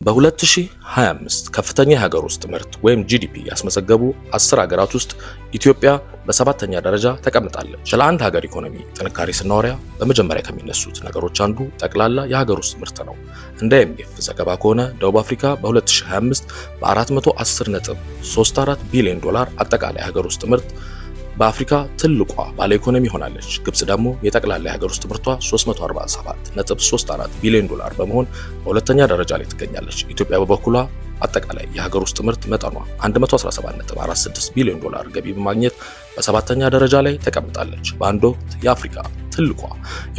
በ2025 ከፍተኛ የሀገር ውስጥ ምርት ወይም GDP ያስመዘገቡ 10 ሀገራት ውስጥ ኢትዮጵያ በሰባተኛ ደረጃ ተቀምጣለች። ስለ አንድ ሀገር ኢኮኖሚ ጥንካሬ ስናወራ በመጀመሪያ ከሚነሱት ነገሮች አንዱ ጠቅላላ የሀገር ውስጥ ምርት ነው። እንደ IMF ዘገባ ከሆነ ደቡብ አፍሪካ በ2025 በ410.34 ቢሊዮን ዶላር አጠቃላይ የሀገር ውስጥ ምርት በአፍሪካ ትልቋ ባለ ኢኮኖሚ ሆናለች። ግብጽ ደግሞ የጠቅላላ የሀገር ውስጥ ምርቷ 347.34 ቢሊዮን ዶላር በመሆን በሁለተኛ ደረጃ ላይ ትገኛለች። ኢትዮጵያ በበኩሏ አጠቃላይ የሀገር ውስጥ ምርት መጠኗ 117.46 ቢሊዮን ዶላር ገቢ በማግኘት በሰባተኛ ደረጃ ላይ ተቀምጣለች። በአንድ ወቅት የአፍሪካ ትልቋ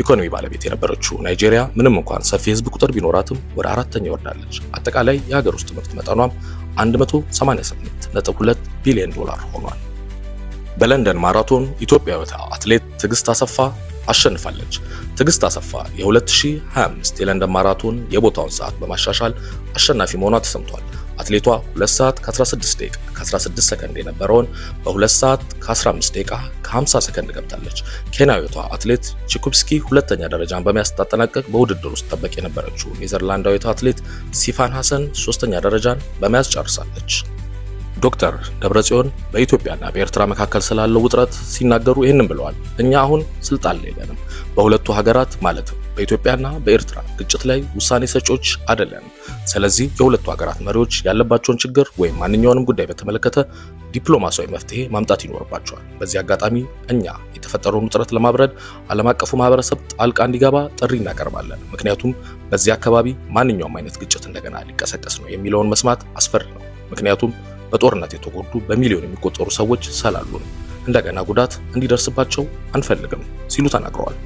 ኢኮኖሚ ባለቤት የነበረችው ናይጄሪያ ምንም እንኳን ሰፊ የህዝብ ቁጥር ቢኖራትም ወደ አራተኛ ወርዳለች። አጠቃላይ የሀገር ውስጥ ምርት መጠኗም 188.2 ቢሊዮን ዶላር ሆኗል። በለንደን ማራቶን ኢትዮጵያዊቷ አትሌት ትዕግስት አሰፋ አሸንፋለች። ትዕግስት አሰፋ የ2025 የለንደን ማራቶን የቦታውን ሰዓት በማሻሻል አሸናፊ መሆኗ ተሰምቷል። አትሌቷ 2 ሰዓት ከ16 ደቂቃ ከ16 ሰከንድ የነበረውን በ2 ሰዓት ከ15 ደቂቃ ከ50 ሰከንድ ገብታለች። ኬንያዊቷ አትሌት ቺኩብስኪ ሁለተኛ ደረጃን በመያዝ ስታጠናቅቅ በውድድር ውስጥ ጠበቅ የነበረችው ኔዘርላንዳዊቷ አትሌት ሲፋን ሐሰን ሶስተኛ ደረጃን በመያዝ ጨርሳለች። ዶክተር ደብረጽዮን በኢትዮጵያና በኤርትራ መካከል ስላለው ውጥረት ሲናገሩ ይህንን ብለዋል። እኛ አሁን ስልጣን ላይ የለንም። በሁለቱ ሀገራት ማለትም በኢትዮጵያና በኤርትራ ግጭት ላይ ውሳኔ ሰጪዎች አይደለንም። ስለዚህ የሁለቱ ሀገራት መሪዎች ያለባቸውን ችግር ወይም ማንኛውንም ጉዳይ በተመለከተ ዲፕሎማሲያዊ መፍትሄ ማምጣት ይኖርባቸዋል። በዚህ አጋጣሚ እኛ የተፈጠረውን ውጥረት ለማብረድ ዓለም አቀፉ ማህበረሰብ ጣልቃ እንዲገባ ጥሪ እናቀርባለን። ምክንያቱም በዚህ አካባቢ ማንኛውም አይነት ግጭት እንደገና ሊቀሰቀስ ነው የሚለውን መስማት አስፈሪ ነው። ምክንያቱም በጦርነት የተጎዱ በሚሊዮን የሚቆጠሩ ሰዎች ስላሉ ነው። እንደገና ጉዳት እንዲደርስባቸው አንፈልግም ሲሉ ተናግረዋል።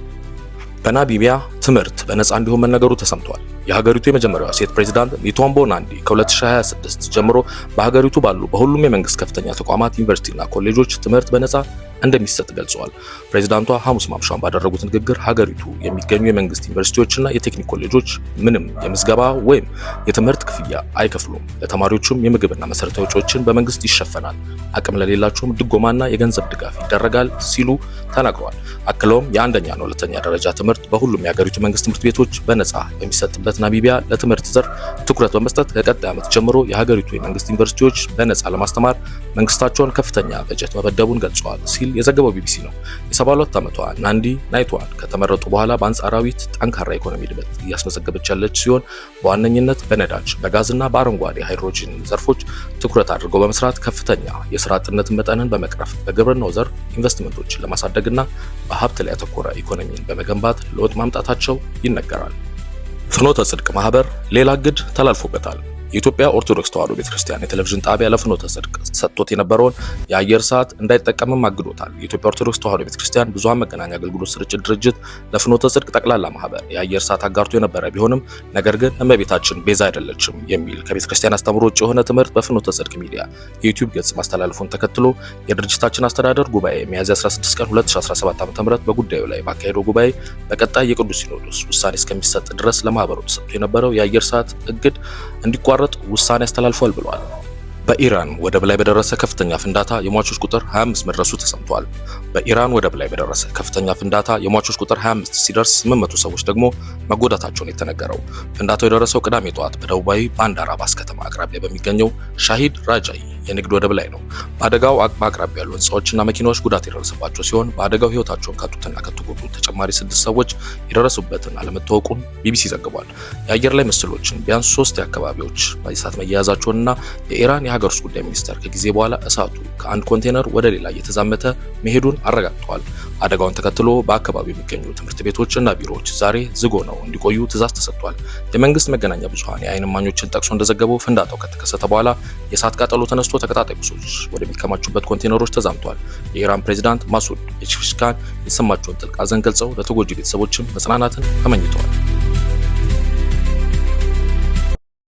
በናሚቢያ ትምህርት በነፃ እንዲሆን መነገሩ ተሰምቷል። የሀገሪቱ የመጀመሪያዋ ሴት ፕሬዚዳንት ኒቶምቦ ናንዲ ከ2026 ጀምሮ በሀገሪቱ ባሉ በሁሉም የመንግስት ከፍተኛ ተቋማት፣ ዩኒቨርሲቲና ኮሌጆች ትምህርት በነፃ እንደሚሰጥ ገልጸዋል። ፕሬዚዳንቷ ሐሙስ ማምሻውን ባደረጉት ንግግር ሀገሪቱ የሚገኙ የመንግስት ዩኒቨርሲቲዎችና የቴክኒክ ኮሌጆች ምንም የምዝገባ ወይም የትምህርት ክፍያ አይከፍሉም፣ ለተማሪዎቹም የምግብና መሰረታዊ ወጪዎችን በመንግስት ይሸፈናል፣ አቅም ለሌላቸውም ድጎማና የገንዘብ ድጋፍ ይደረጋል ሲሉ ተናግረዋል። አክለውም የአንደኛና ሁለተኛ ደረጃ ትምህርት በሁሉም የሀገሪቱ መንግስት ትምህርት ቤቶች በነፃ በሚሰጥበት ናሚቢያ ለትምህርት ዘርፍ ትኩረት በመስጠት ከቀጣይ ዓመት ጀምሮ የሀገሪቱ የመንግስት ዩኒቨርሲቲዎች በነፃ ለማስተማር መንግስታቸውን ከፍተኛ በጀት መመደቡን ገልጸዋል ሲል የዘገበው ቢቢሲ ነው። የ72 ዓመቷ ናንዲ ናይቷን ከተመረጡ በኋላ በአንጻራዊት ጠንካራ ኢኮኖሚ እድገት እያስመዘገበች ያለች ሲሆን በዋነኝነት በነዳጅ፣ በጋዝና በአረንጓዴ ሃይድሮጂን ዘርፎች ትኩረት አድርገው በመስራት ከፍተኛ የስራ አጥነት መጠንን በመቅረፍ፣ በግብርናው ዘርፍ ኢንቨስትመንቶችን ለማሳደግና በሀብት ላይ ያተኮረ ኢኮኖሚን በመገንባት ለውጥ ማምጣታቸው ይነገራል። ፍኖተ ጽድቅ ማህበር ሌላ እግድ ተላልፎበታል። የኢትዮጵያ ኦርቶዶክስ ተዋሕዶ ቤተክርስቲያን የቴሌቪዥን ጣቢያ ለፍኖተ ጽድቅ ሰጥቶት የነበረውን የአየር ሰዓት እንዳይጠቀምም አግዶታል። የኢትዮጵያ ኦርቶዶክስ ተዋሕዶ ቤተክርስቲያን ብዙኃን መገናኛ አገልግሎት ስርጭት ድርጅት ለፍኖተ ጽድቅ ጠቅላላ ማህበር የአየር ሰዓት አጋርቶ የነበረ ቢሆንም ነገር ግን እመቤታችን ቤዛ አይደለችም የሚል ከቤተክርስቲያን አስተምህሮ ውጭ የሆነ ትምህርት በፍኖተ ጽድቅ ሚዲያ የዩቲዩብ ገጽ ማስተላለፉን ተከትሎ የድርጅታችን አስተዳደር ጉባኤ ሚያዝያ 16 ቀን 2017 ዓ.ም በጉዳዩ ላይ ባካሄደው ጉባኤ በቀጣይ የቅዱስ ሲኖዶስ ውሳኔ እስከሚሰጥ ድረስ ለማህበሩ ተሰጥቶ የነበረው የአየር ሰዓት እግድ እንዲቋረጥ ውሳኔ አስተላልፏል ብለዋል። በኢራን ወደብ ላይ በደረሰ ከፍተኛ ፍንዳታ የሟቾች ቁጥር 25 መድረሱ ተሰምቷል። በኢራን ወደብ ላይ በደረሰ ከፍተኛ ፍንዳታ የሟቾች ቁጥር 25 ሲደርስ 800 ሰዎች ደግሞ መጎዳታቸውን የተነገረው። ፍንዳታው የደረሰው ቅዳሜ ጠዋት በደቡባዊ ባንዳር አባስ ከተማ አቅራቢያ በሚገኘው ሻሂድ ራጃይ የንግድ ወደብ ላይ ነው። በአደጋው በአቅራቢያ ያሉ ሕንፃዎችና መኪናዎች ጉዳት የደረሰባቸው ሲሆን በአደጋው ሕይወታቸውን ካጡትና ከተጎዱ ተጨማሪ 6 ሰዎች የደረሱበትን አለመታወቁን ቢቢሲ ዘግቧል። የአየር ላይ ምስሎችን ቢያንስ 3 የአካባቢዎች በእሳት መያያዛቸውንና የኢራን የሀገር ውስጥ ጉዳይ ሚኒስተር ከጊዜ በኋላ እሳቱ ከአንድ ኮንቴነር ወደ ሌላ እየተዛመተ መሄዱን አረጋግጠዋል። አደጋውን ተከትሎ በአካባቢው የሚገኙ ትምህርት ቤቶች እና ቢሮዎች ዛሬ ዝግ ሆነው እንዲቆዩ ትዕዛዝ ተሰጥቷል። የመንግስት መገናኛ ብዙኃን የዓይን እማኞችን ጠቅሶ እንደዘገበው ፍንዳታው ከተከሰተ በኋላ የእሳት ቃጠሎ ተነስቶ ተቀጣጣይ ቁሶች ወደሚከማቹበት ኮንቴነሮች ተዛምቷል። የኢራን ፕሬዚዳንት ማሱድ ፔዜሽኪያን የተሰማቸውን ጥልቅ ሐዘን ገልጸው ለተጎጂ ቤተሰቦችም መጽናናትን ተመኝተዋል።